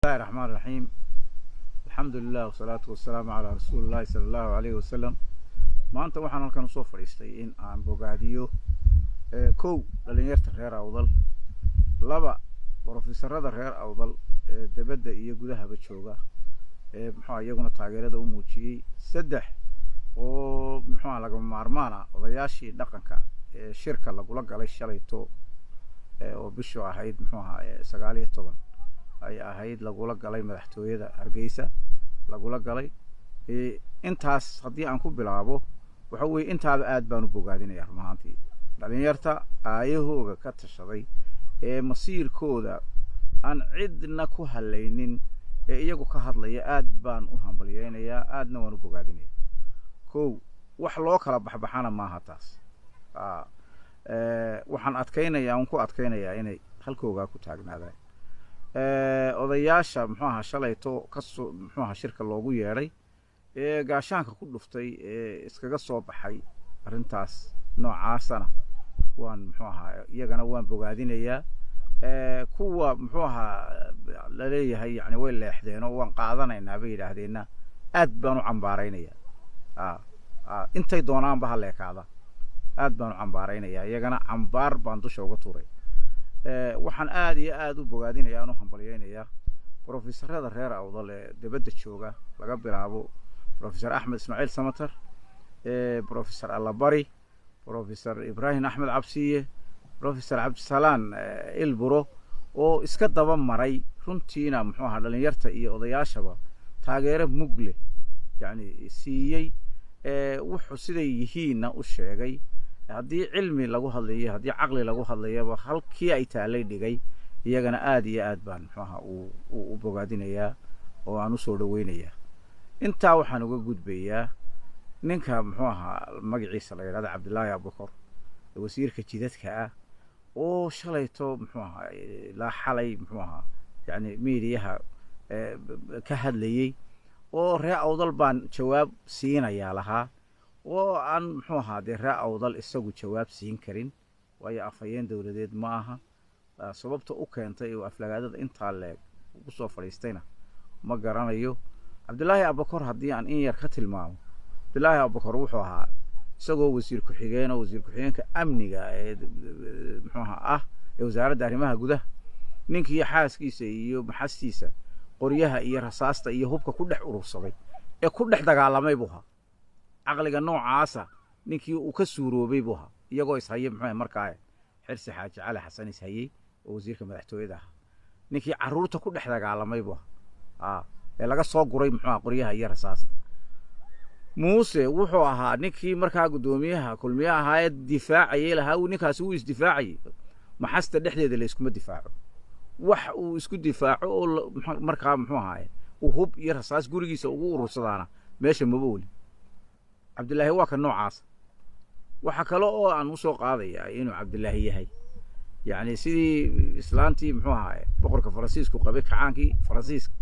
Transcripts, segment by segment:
Bismillahi raxmaan raxiim. Alxamdulilah wasalaatu wasalaamu calaa rasuuli llahi sala allahu alayhi wasalam. Maanta waxaan halkan usoo fadhiistay in aan bogaadiyo kow, dhalinyarta reer Awdal; laba, brofesorada reer Awdal ee debadda iyo gudahaba jooga ee muxuha iyaguna taageerada u muujiyey; saddex, oo muxuha lagama maarmaan ah, odayaashii dhaqanka ee shirka lagula galay shalayto, oo bishu ahayd muxuu ahaa 19 ay ahayd, lagula galay madaxtooyada Hargeysa lagula galay. Intaas haddii aan ku bilaabo, waxa weeye intaaba aad baan u bogaadinaya run ahaantii dhalinyarta aayahooga ka tashaday ee masiirkooda aan cidna ku halaynin ee iyagu ka hadlaya. Aad baan u hambalyeynayaa, aadna waan u bogaadinaya. Kow, wax loo kala baxbaxana maaha taas. Waxaan adkaynayaa, aan ku adkaynayaa inay halkoogaa ku taagnaadaan. Odayaasha muxuu ahaa shalayto kasoo muxuu ahaa shirka loogu yeedhay ee gaashaanka ku dhuftay ee iskaga soo baxay arrintaas noocaasana, waan muxuu ahaa iyagana waan bogaadinayaa. Kuwa muxuu ahaa laleeyahay yani way leexdeen oo waan qaadanaynaa bay yidhaahdeenna, aad baan u cambaaraynayaa. Intay doonaanba ha leekaada, aad baan u cambaaraynayaa, iyagana cambaar baan dusha uga tuuray. Waxaan aad iyo aad u bogaadinaya, aan u hambalyeynayaa brofesorada reer Awdal ee debadda jooga, laga bilaabo Professor Axmed Ismaaciil Samater, Professor Allabari, Professor Ibrahim Axmed Cabsiye, Professor Cabdisalaan Ilburo, oo iska daba maray runtiina muxuu ahaa dhalinyarta iyo odayaashaba taageero mug leh yani siiyey, wuxuu siday yihiinna u sheegay. Haddii cilmi lagu hadlayo, haddii caqli lagu hadlayaba, halkii ay taalay dhigay. Iyagana aad iyo aad baan muxuu ahaa u bogaadinayaa oo aan usoo dhaweynayaa. Intaa waxaan uga gudbayaa ninka muxuu ahaa magaciisa la yidhahda Cabdillaahi Abukor, wasiirka jidadka ah, oo shalayto muxuu ahaa ilaa xalay muxuu ahaa yani miidiyaha ka hadlayey oo "Ree Awdal baan jawaab siinayaa" lahaa, oo aan muxuu ahaa dee ree Awdal isagu jawaab siin karin, waayo afhayeen dowladeed ma aha. Sababta u keentay oo aflagaadada intaa leeg ugu soo fadhiistayna ma garanayo. Cabdillaahi Abakor haddii aan in yar ka tilmaamo, Cabdillaahi Abakor wuxuu ahaa isagoo wasiir ku-xigeen oo wasiir ku-xigeenka amniga ee muxuu ahaa ah ee wasaaradda arrimaha gudaha, ninkii xaaskiisa iyo maxastiisa qoryaha iyo rasaasta iyo hubka ku dhex urursaday ee ku dhex dagaalamay buu ahaa. Caqliga noocaasa ninkii uu ka suuroobay buu ahaa, iyagoo ishaya muxuu markaa Xirsi Xaaji Cali Xasan ishayey oo wasiirka madaxtooyada ahaa, ninkii carruurta ku dhex dagaalamay buu ahaa ee laga soo guray muxuu qoryaha iyo rasaasta. Muuse wuxuu ahaa ninkii markaa guddoomiyaha Kulmiye ahaa ee difaacayay, lahaa uu ninkaasi wuu isdifaacayay. Maxasta dhexdeeda la iskuma difaaco. Wax uu isku difaaco oo markaa muxuu ahaaye uu hub iyo rasaas gurigiisa ugu urursadaana meesha maba weli. Cabdillaahi waa ka noocaasa. Waxa kale oo aan usoo qaadayaa inuu Cabdillaahi yahay yacni sidii islaantii muxuu ahaaye boqorka Faransiisku qabay kacaankii Faransiiska,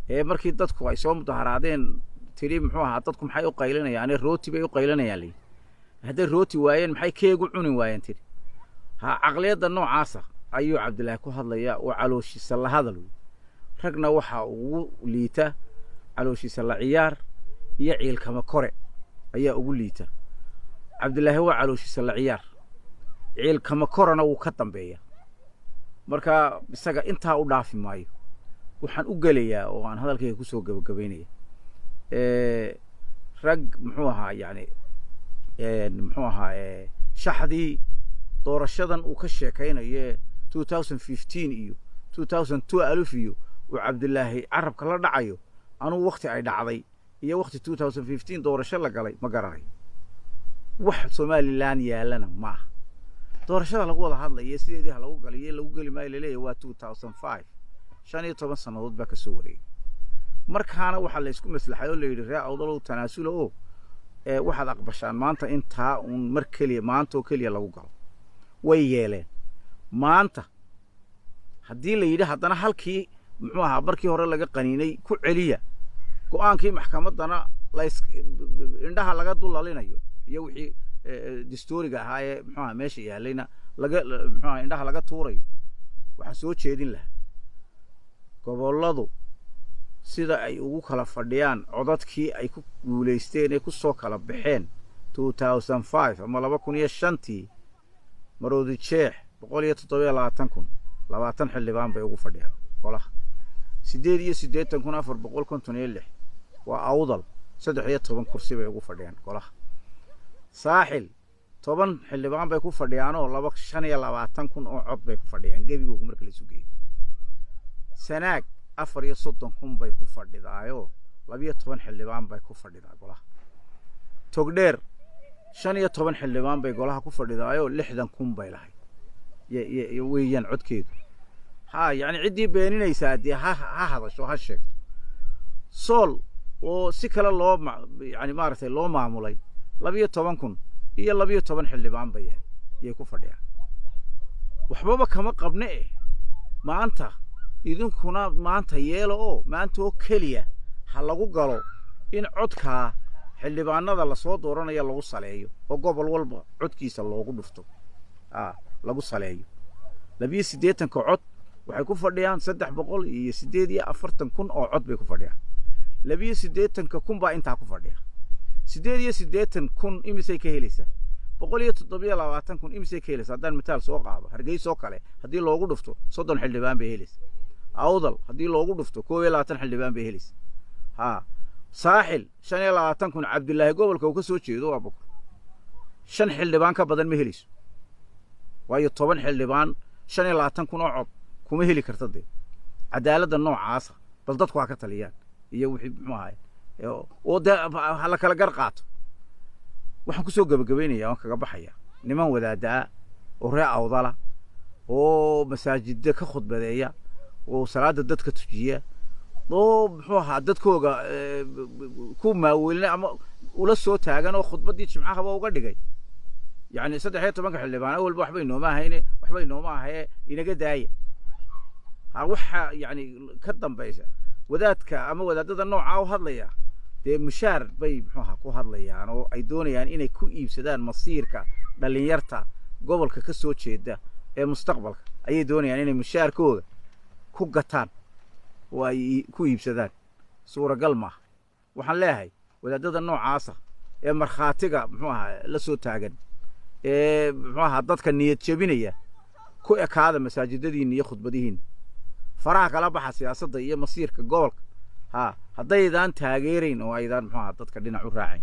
ee markii dadku ay soo mudaharaadeen tidhi muxuu ahaa, "Dadku maxay u qaylinayaan? Rooti bay u qaylinayaan." Layidhi, "Hadday rooti waayeen, maxay keegu cuni waayeen?" tidhi. Ha, caqliyadda noocaasa ayuu Cabdillaahi ku hadlayaa oo calooshiisa la hadal wey. Ragna waxaa ugu liita calooshiisa la ciyaar iyo ciilkama kore ayaa ugu liita. Cabdillaahi waa calooshiisa la ciyaar, ciilkama korana wuu ka dambeeya. Marka isaga intaa u dhaafi maayo. Waxaan u gelayaa oo aan hadalkayga kusoo gabagabaynaya, rag muxuu ahaa yani muxuu ahaa shaxdii doorashadan uu ka sheekaynayo 2015 iyo 2012 iyo uu Cabdillaahi carabka la dhacayo, anugu wakti ay dhacday iyo wakti 2015 doorasho la galay ma garanayo. Wax Somaliland yaalana maaha. Doorashada lagu wada hadlayo sideedii ha lagu galiyo, lagu geli maayo laleeyahy, waa 2005, 15 sannadood baa kasoo wareegay. Markaana waxaa la isku maslaxay oo la yidhi, "Ree Awdalow, tanaasula oo waxaad aqbashaan maanta intaa uun mar keliya, maanta oo keliya lagu galo." Way yeeleen. Maanta haddii la yidhi haddana halkii muxuu ahaa markii hore laga qaniinay ku celiya, go-aankii maxkamaddana lays indhaha laga dulalinayo iyo wixii distooriga ahaa ee muxuu ahaa meesha yaalayna laga muxuu ahaa indhaha laga tuurayo, waxaan soo jeedin lahaa Gobolladu sida ay ugu kala fadhiyaan codadkii ay ku guulaysteen ee ku soo kala baxeen 2005 ama 2005-tii, Maroodi Jeex 127,000, 20 xildhibaan bay ugu fadhiyaan golaha. 88,456 waa Awdal, 13 kursi bay ugu fadhiyaan golaha. Saaxil 10 xildhibaan bay ku fadhiyaanoo laba 25,000 oo cod bay ku fadhiyaan gebigoogu marka la isu geeyo. Sanaag 34,000 bay ku fadhidaayoo 12 xildhibaan bay ku fadhidaa golaha. Togdheer 15 xildhibaan bay golaha ku fadhidaayoo 60,000 bay lahayd weeyaan codkeedu. Ha, yacni ciddii beeninaysaa dee ha hadasho, ha sheegto. Sool oo si kale loo yani maaragtay loo maamulay, 12,000 iyo 12 xildhibaan bay yay ku fadhiyaan. Waxbaba kama qabne eh. Maanta idinkuna maanta yeelo oo maanta oo keliya ha lagu galo in codkaa xildhibaanada lasoo dooranaya lagu saleeyo oo gobol walba codkiisa loogu dhufto, lagu saleeyo. 82-ka cod waxay ku fadhiyaan 348,000 oo cod bay ku fadhiyaan. 82-ka kun baa intaa ku fadhiya. 88,000 imisay ka helaysaa? 127,000 imisay ka helaysaa? Haddaan mitaal soo qaado, Hargeysa oo kale haddii loogu dhufto, 30 xildhibaan bay helaysaa. Awdal haddii loogu dhufto, 21 xildhibaan bay helaysaa. Ha, Saaxil 25,000, Cabdilaahi gobolka uu ka soo jeedo waa Boqor, shan xildhibaan ka badan ma helayso, waayo 10 xildhibaan 25,000 oo cod kuma heli karta. Dee cadaaladda noocaasa bal dadku ha ka taliyaan iyo wixii muxuu ahay oo dee ha la kala gar qaato. Waxaan kusoo gebagabaynayaa, waan kaga baxaya, niman wadaaddaa oo ree Awdala oo masaajida ka khudbadeeya oo salaada dadka tujiya oo muxuu ahaa dadkooga ku maaweelina ama ula soo taagan oo khudbaddii jimcahaba uga dhigay, yacni 13-ka xildhibaan awalba waxba inooma ahayne, waxba inooma ahaye, inaga daaya. Ha, waxa yacni ka dambaysa wadaadka ama wadaadada noocaa u hadlaya dee mushaar bay muxuu ahaa ku hadlayaan oo ay doonayaan inay ku iibsadaan masiirka dhalinyarta gobolka ka soo jeeda ee mustaqbalka ayay doonayaan inay mushaarkooda ku gataan oo ay ku iibsadaan. Suuragal maaha. Waxaan leeyahay wadaadada noocaasa ee markhaatiga muxuu ahaa la soo taagan ee muxuu ahaa dadka niyad jebinaya, ku ekaada masaajidadiinna iyo khudbadihiinna, faraha kala baxa siyaasadda iyo masiirka gobolka. Ha, haddaydaan taageerayn oo aydaan muxuu ahaa dadka dhinac u raacayn,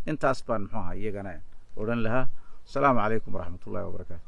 intaas baan muxuu ahaa iyagana odhan lahaa. Asalaamu calaykum waraxmatullahi wabarakaatu.